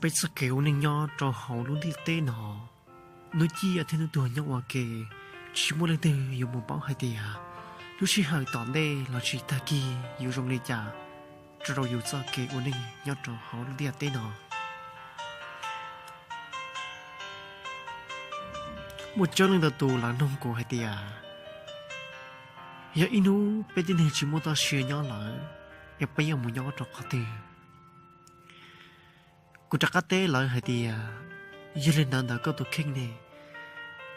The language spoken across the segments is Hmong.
Peb txoj kev ua neej nyob rau hauv lub ntiaj teb no, hnub ciaj thiab hnub tuag nyob ua ke, tsis muaj leej twg yuav mus paub hais tias lub sij hawm tom ntej los tsis tag kis yuav zoo li cas rau rau yus txoj kev ua neej nyob rau hauv lub ntiaj teb no. Muaj tseeb leej ntau tus lawv nug kuv hais tias, yog ib hnub peb tib neeg tsis muaj txoj sia nyob lawm, es peb yuav mus nyob rau qhov twg? Kuv rov qab teb lawv hais tias, yog li ntawd ntawm koj tus kheej ne,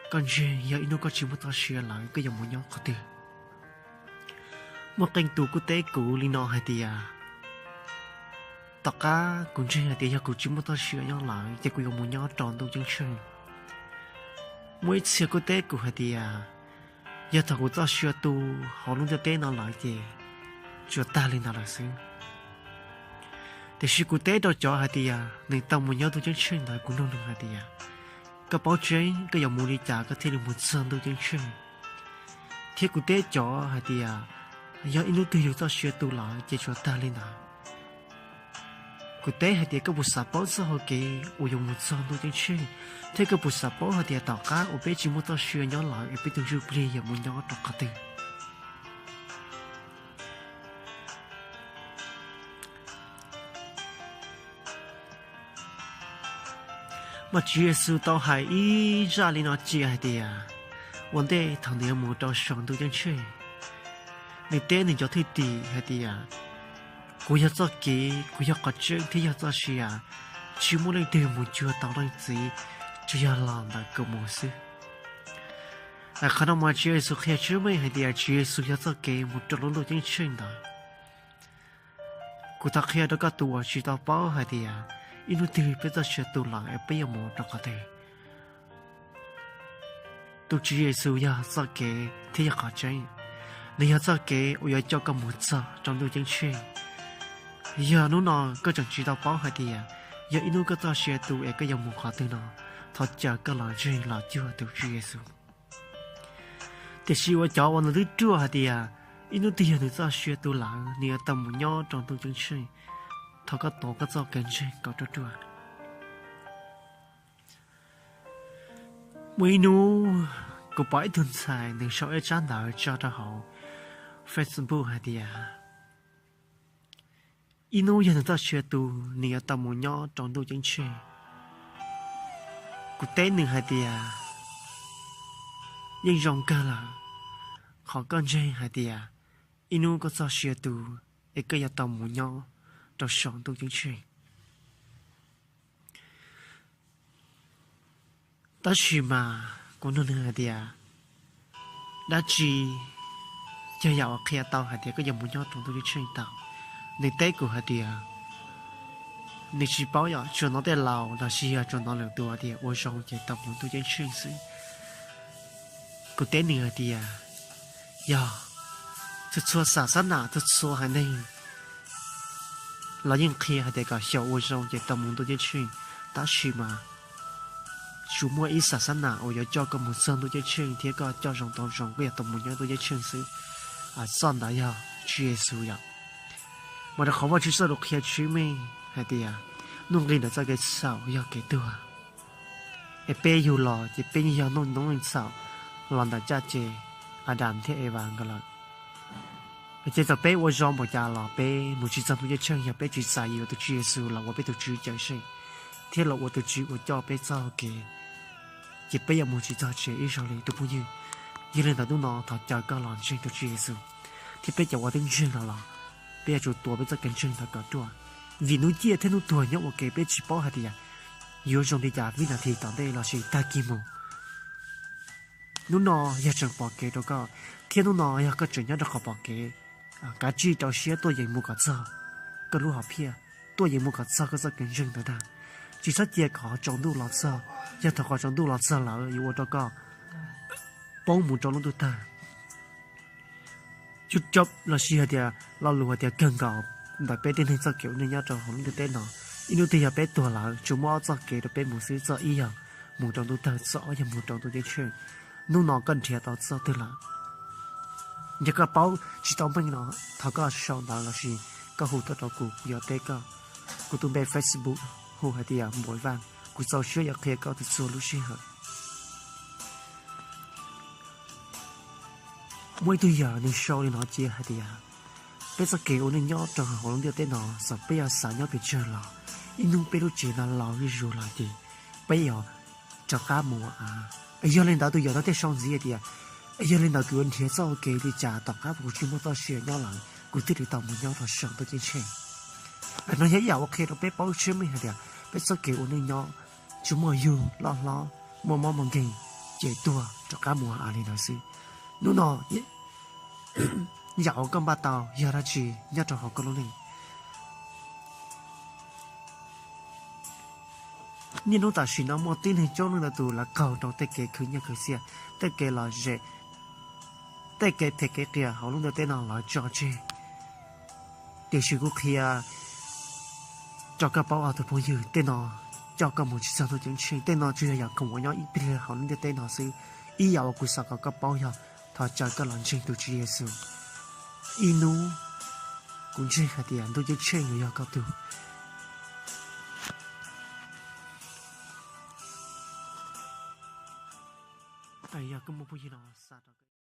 koj ntseeg yog ib hnub koj tsis muaj txoj sia lawm koj yuav mus nyob qhov twg? Muaj qee tus kuj teb kuv li no hais tias, tom qab kuv ntseeg hais tias yog kuv tsis muaj txoj sia nyob lawm ces kuv yuav mus nyob rau ntuj ceeb tsheej. Muaj ib txhia kuj teb kuv hais tias, yog thaum kuv txoj sia tu hauv lub ntiaj teb no lawm ces tsuas tag li ntawd lawm xwb. Tiam sis kuv teb rau cov hais tias nws tau mus nyob ntuj ceeb tsheej ntawd, kuv nug nws hais tias, koj paub tseeb koj yuav mus li cas koj thiaj li mus txog ntuj ceeb tsheej? Thiab kuv teb cov hais tias, yog ib hnub twg yus txoj sia tu lawm ces tsuas tag li ntawd. Kuv teb hais tias koj puas xav paub txoj hau kev uas yuav mus txog ntuj ceeb tsheej, thiab koj puas xav paub hais tias tom qab uas peb tsis muaj txoj sia nyob lawm es peb tus ntsuj plig yuav mus nyob rau qhov twg? Mas Tswv Yexus tau hais ib zaj li no cia hais tias, ua ntej thaum nws yuav mus rau saum ntuj ceeb tsheej, nws teb nws cov thwj tim hais tias, kuv yog txoj kev, kuv yog qhov tseeb thiab yog txoj sia, tsis muaj leej twg mus cuag tau leej Txiv, tsuas yog los ntawm kuv mus xwb. Qhov no mas Tswv Yexus qhia tsis meej hais tias Tswv Yexus yog txoj kev mus rau lub ntuj ceeb tsheej ntawd. Kuv thov qhia rau koj tus uas tsis tau paub hais tias ib hnub twg peb txoj sia tu lawm es peb yuav mus rau qhov twg. Tus Tswv Yexus yog txoj kev thiab yog qhov tseeb. Nws yog txoj kev uas yuav coj koj mus txog rau ntuj ceeb tsheej. Yog hnub no koj tseem tsis tau paub hais tias yog ib hnub koj txoj sia tu es koj yuav mus qhov twg no, thov caw koj los ntseeg los cuag tus Tswv Yexus. Tiam sis uas cov uas nws twb ruaj hais tias ib hnub twg yog nws txoj sia tu lawm nws yuav tau mus nyob rau ntuj ceeb tsheej, thov koj tuav koj txoj kev ntseeg kom ruaj ruaj. Muaj ib hnub kuv pom ib tug ntxhais nws sau ib tsab ntawv tso rau hauv Facebook hais tias, ib hnub yog nws txoj sia tu, nws yuav tau mus nyob rau ntuj ceeb tsheej. Kuv teb nws hais tias, yeej zoo kawg lawm qhov koj ntseeg hais tias ib hnub koj txoj sia tu es koj yuav tau mus nyob rau saum ntuj ceeb tsheej. Tab sis mas kuv nug nws hais tias, dab tsi yog yam uas qhia tau hais tias koj yuav mus nyob rau ntuj ceeb tsheej tau? Nws teb kuv hais tias, nws tsis paub, yog tsuas hnov tej laus los sis yog tsuas hnov lwm tus tias ua zoo ces tau mus ntuj ceeb tsheej xwb. Kuv teb nws hais tias, yog, txhua txhua xas xab nam txhua txhua haiv neeg los yeej qhia hais tias kom xyaum ua zoo ces tau mus ntuj ceeb tsheej, tab sis mas tsuas muaj ib xas xab nam uas yuav coj koj mus txog ntuj ceeb tsheej thiab koj coj zoo tau zoo koj yuav tau mus nyob ntuj ceeb tsheej xwb. Txoj ntawd yog Tswv Yexus yom. Mas rau qhov Vajtswv txoj lus qhia tsis meej hais tias nuj nqis ntawm txoj kev txhaum yog kev tuag, es peb yug los ces peb yeej yog noob neej txhaum los ntawm caj ces Adas thiab Evas nkawd lawm. Ces txawm peb ua zoo npaum cas los peb mus tsis txog ntuj ceeb tsheej yog peb tsis txais yuav tus Tswv Yexus los ua peb tus Tswv cawm seej thiab los ua tus Tswv uas coj peb txoj kev, ces peb yuav mus tsis txog tsev ib zaug li tus phooj ywg. Yog li ntawd hnub no thov caw koj los ntseeg tus Tswv Yexus, thiab peb cov uas twb ntseeg los los peb yuav tsum tuav peb txoj kev ntseeg ntawd kom ruaj, vim hnub ciaj thiab hnub tuag nyob ua ke peb tsis paub hais tias yuav zoo li cas vib nas this tom ntej los sis tag kis mus. Hnub no yog tseem pom kev rau koj, thiab hnub no yog koj tseem nyob rau qhov pom kev, kav tsij rau siab tuaj yeem mus kom txog koj lub hom phiaj, tuaj yeem mus kom txog koj txoj kev ntseeg ntawd ntag. Tsis txhob cia kom tsaus ntuj los txog, yog thaum qhov tsaus ntuj los txog lawm yuav ua rau koj poob mus rau lub ntuj tawg. Cuj coob los sis hais tias lo lus hais tias kawg nkaus ntawm peb tej neeg txoj kev ua neej nyob rau hauv lub ntiaj teb no, ib hnub twg yog peb tuag lawm tsuas muaj ob txoj kev rau peb mus xwb, txoj ib yog mus rau ntuj tawg, txoj ob yog mus rau ntuj ceeb tsheej. Hnub no koj nrhiav tau txoj twg lawm? Yog koj paub tsis tau meej no, thov koj sau ntawv los sis koj hu tuaj rau kuv, kuv yuav teb koj. Kuv tus npe Facebook hu hais tias Npauj Vaj, kuv txaus siab yuav qhia koj txhua lub sij hawm. Muaj ib tug yawg nws sau li no ces hais tias, peb txoj kev ua neej nyob rau hauv lub ntiaj teb no, txawm peb yuav xav nyob pes tsawg los, ib hnub peb lub tsev no laus zuj zus los ces peb yuav rov qab mus ua av. Yog li ntawd tus yawg no thiaj sau ntxiv hais tias, yog li ntawd kuv yuav nrhiav txoj ua ke li cas tom qab kuv tsis muaj txoj sia nyob lawm kuv thiaj li tau mus nyob rau saum ntuj ceeb tsheej. No yog ib yam uas qhia rau peb paub tseeb meej hais tias peb txoj kev ua neej nyob tsis muaj yug loj hlob, muaj mob muaj nkeeg ces tuag rov qab mus ua av li ntawd xwb. Hnub no yam uas koj npaj tau yog dab tsi nyob rau hauv koj lub neej? Niaj hnub tam sim no muaj tib neeg coob leej ntau tus lawv qaug rau tej kev khwv nyiaj khwv txiaj, tej kev lom zem, tej kev phem kev qias hauv lub ntiaj teb no lawv tso tseg. Tiam sis kuv qhia rau koj paub os tus phooj ywg, tej no coj koj mus tsis txog ntuj ceeb tsheej. Tej no tsuas yog yam khoom uas nyob ib pliag hauv lub ntiaj teb no xwb. Ib yam uas kuv xav kom koj paub yog thov caw koj los ntseeg tus Tswv Yexus. Ib hnub kuv ntseeg hais tias ntuj ceeb tsheej yuav yog koj tug. Yog koj muaj phooj ywg no xa rau